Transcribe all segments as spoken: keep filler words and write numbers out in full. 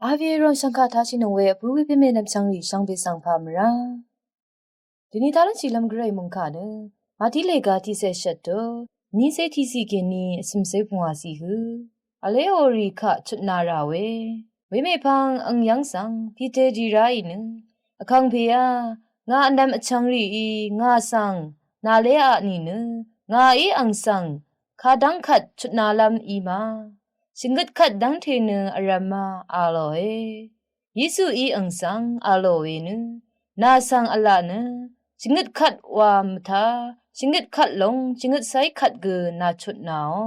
Avi ron shangka tashi nung we apu we pime nam shangri shangbe sang pa mra. Dini talun shilam grai mungka ne. Mati lega ti se shat to. Ni se ti si ke ni sim se pungwa si hu. Ale ori ka chut na ra we. We me pang ang yang sang pite di ra i ne. Akang pe ya. Nga andam achang ri i nga sang. Na le a ni ne. Nga i ang sang. Ka dang kat chut na lam i ma. Shingit kat dang te ne aram ma a lo e. Yesu i ang sang a lo we ne. Na sang a la ne. Shingit kat wa mta. Shingit kat long. Shingit sai kat ge na chut na o.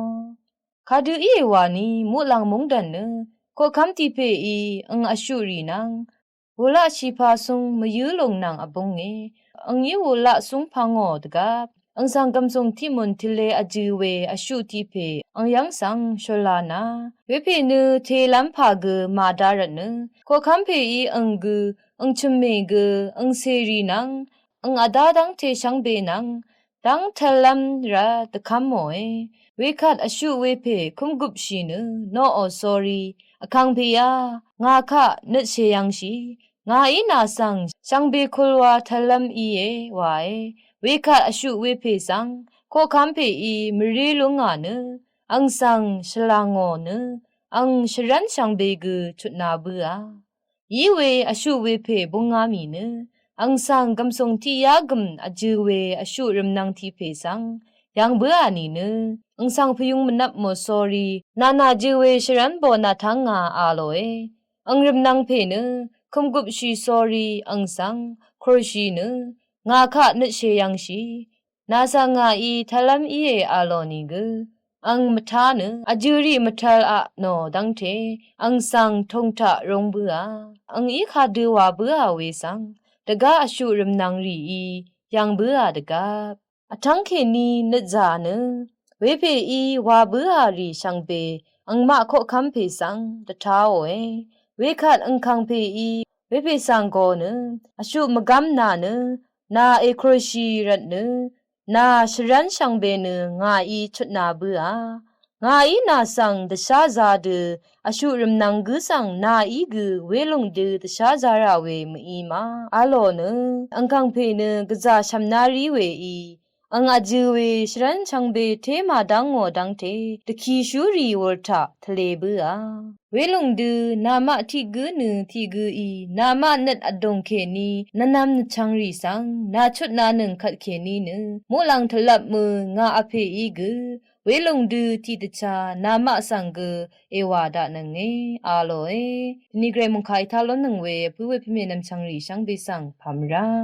Ka du i wa ni mu lang mung dan ne. Ko kam ti pe i ang a shu ri nang. Wula shi pa sung mayø long nang abung e. Ang yi wula sung pa ngo degap. Ang sang gamsung ti mun tile a jø we a shu ti pe. Ang yang sang shola na. We pe ne te lam pa ge ma da rat ne. Ko kam pe i ang ge, ang chum me ge, ang se ri nang. Ang a da dang te shang be nang. Dang talam ra dekam mo e. We kat a shu we pe kum gup shi ne. No o sorry. Akang pe ya. Nga ka nut she yang shi. Nga i na sang shang be kulwa talam i e wa e. We kat a shu we pe sang. Ko kam pe i mri lung nga ne. Ang sang shalang o ne. Ang sharan shang be ge chut na bu a. Yi we a shu we pe bung nga mi ne. Ang sang gamsung ti ya gum a jø we a shu rim nang ti pe sang. Yang bu a ni ne. Ang sang puyung menap mo sorry. Na na jø we sharan bo na tang nga a lo e. Ang rim nang pe ne. Kum gup shi sorry ang sang. Kor shi ne. Nga ka nut she yang shi. Na sa nga i talam i e a lo ni ge. Ang mta ne. A jø ri mtal a no dang te. Ang sang tong ta rong bu a. Ang i ka du wa bu a we sang. Dega a shu rim nang ri i. Yang bu a degap. A tang ke ni nut za ne. We pe i wa bu a ri shang be. Ang ma ko kam pe sang. Da ta o e. We kat ang kang pe i. We pe sang go ne. A shu magam na ne. Na e kor shi rat ne. Na sharan shang be ne nga i chut na bu a. Nga i na sang da sha za de a shu rim nang ge sang na i ge we lung de da sha za ra we ma i ma. A lo ne. Ang kang pe ne gaza sham na ri we i. Ang a jø we sharan shang be te ma dang ngo dang te. Da ki shu ri wor ta tale bu a. We lung de na ma ti ge ne ti ge i. Na ma nut a dong ke ni. Na nam na chang ri sang. Na chut na nung kat ke ni ne. Mu lang talap mu nga a pe i ge. We lung du ti ta cha na ma sang ge e wa da nang e a lo e. Ni gre mung kai ta lo nang we pu we pime nam chang ri shang be sang pam ra.